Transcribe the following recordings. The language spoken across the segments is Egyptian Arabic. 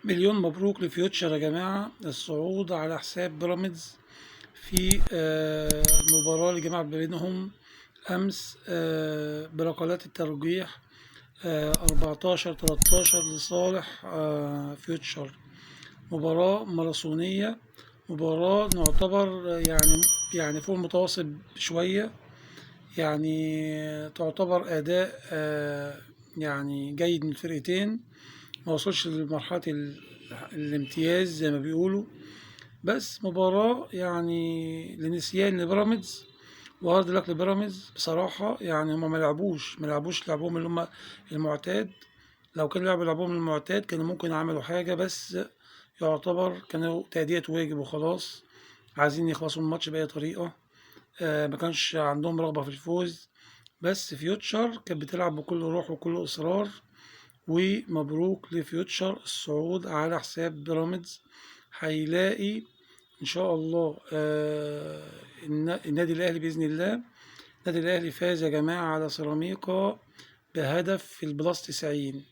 مليون مبروك لفيوتشر يا جماعة، الصعود على حساب بيراميدز في المباراة اللي جمعت ما بينهم أمس بركلات الترجيح 14-13 لصالح فيوتشر. مباراة ماراثونية، مباراة نعتبر يعني فوق المتوسط شوية، يعني تعتبر أداء يعني جيد من الفرقتين، ما وصلش لمرحلة الامتياز زي ما بيقولوا، بس مباراة يعني لنسيان لبيراميدز و hard luck لبيراميدز بصراحة. يعني هما ما لعبوش لعبهم اللي هما المعتاد، لو كانوا لعبوا لعبهم المعتاد كانوا ممكن عملوا حاجة، بس يعتبر كانوا تأدية واجب وخلاص، عايزين يخلصوا الماتش بأي طريقة، ما كانش عندهم رغبة في الفوز. بس فيوتشر كانت بتلعب بكل روح وكل إصرار، ومبروك لفيوتشر الصعود على حساب بيراميدز. هيلاقي إن شاء الله النادي الأهلي بإذن الله. النادي الأهلي فاز يا جماعة على سيراميكا بهدف في ال plus 90،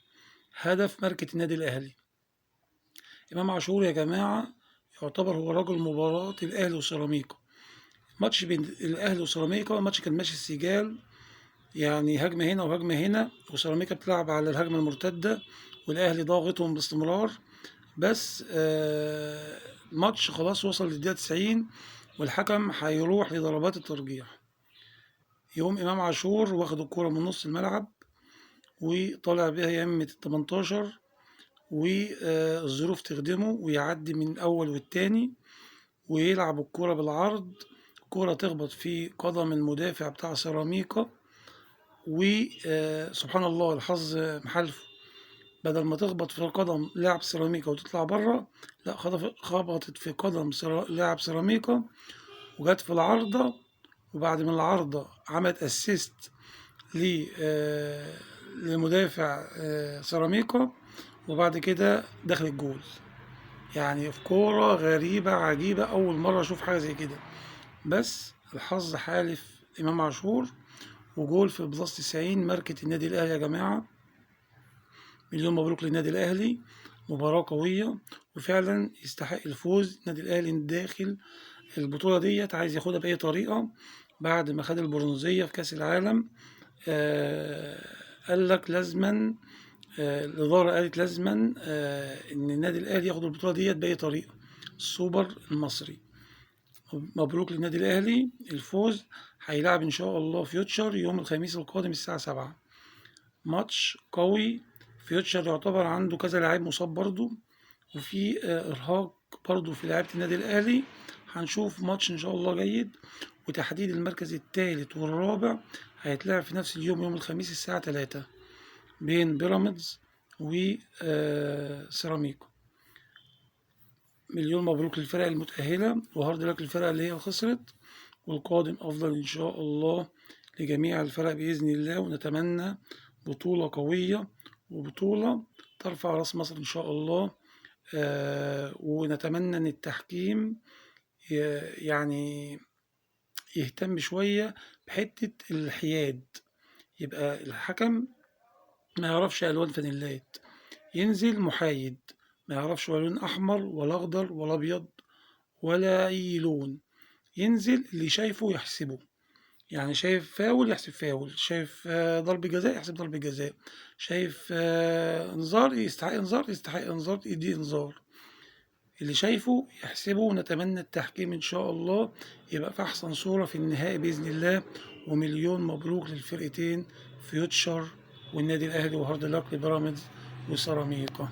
هدف ماركة النادي الأهلي. إمام عاشور يا جماعة يعتبر هو رجل مباراة الأهلي وسيراميكا. ماتش بين الأهلي وسيراميكا، ماتش كان ماشي السجال، يعني هجمة هنا وهجمة هنا، وسيراميكا بتلعب على الهجمة المرتدة والأهلي ضاغطهم باستمرار، بس ماتش خلاص وصل للدقيقة 90 والحكم هيروح لضربات الترجيح. يقوم إمام عاشور واخد الكورة من نص الملعب وطالع بيها يمة التمنتاشر، والظروف تخدمه ويعدي من الأول والتاني ويلعب الكورة بالعرض، الكورة تخبط في قدم المدافع بتاع سيراميكا، وسبحان الله الحظ محالفه، بدل ما تخبط في قدم لاعب سيراميكا وتطلع بره، لا خبطت في قدم لاعب سيراميكا وجت في العارضة، وبعد من العارضة عملت assist لمدافع سيراميكا، وبعد كده دخل الجول. يعني في كورة غريبة عجيبة، أول مرة أشوف حاجة زي كده، بس الحظ حالف إمام عاشور وجول في plus 90 ماركة النادي الأهلي يا جماعة. مليون مبروك للنادي الأهلي، مباراة قوية وفعلا يستحق الفوز. النادي الأهلي داخل البطولة ديت عايز ياخدها بأي طريقة بعد ما خد البرونزية في كأس العالم. قال لك لازما، الإدارة قالت لازما، إن النادي الأهلي ياخد البطولة ديت بأي طريقة، السوبر المصري. مبروك للنادي الأهلي الفوز. هيلعب إن شاء الله فيوتشر يوم الخميس القادم الساعة 7، ماتش قوي. فيوتشر يعتبر عنده كذا لاعب مصاب برضو، وفي إرهاق برضو في لعيبة النادي الأهلي. هنشوف ماتش إن شاء الله جيد، وتحديد المركز الثالث والرابع هيتلعب في نفس اليوم يوم الخميس الساعة 3 بين بيراميدز و سيراميكا. مليون مبروك للفرق المتأهلة، وهارد لك للفرق اللي هي خسرت، والقادم أفضل إن شاء الله لجميع الفرق بإذن الله، ونتمنى بطولة قوية وبطولة ترفع رأس مصر إن شاء الله. ونتمنى إن التحكيم يهتم شوية بحتة الحياد، يبقى الحكم ما يعرفش ألوان فانيلات، ينزل محايد، ما يعرفش ولا لون أحمر ولا أخضر ولا أبيض ولا أي لون، ينزل اللي شايفه يحسبه. يعني شايف فاول يحسب فاول، شايف ضرب جزاء يحسب ضرب جزاء، شايف انذار يستحق انذار، يستحق انذار يدي انذار، اللي شايفه يحسبه. ونتمنى التحكيم إن شاء الله يبقى في أحسن صورة في النهائي بإذن الله. ومليون مبروك للفرقتين فيوتشر والنادي الأهلي، و hard luck لبيراميدز وسيراميكا.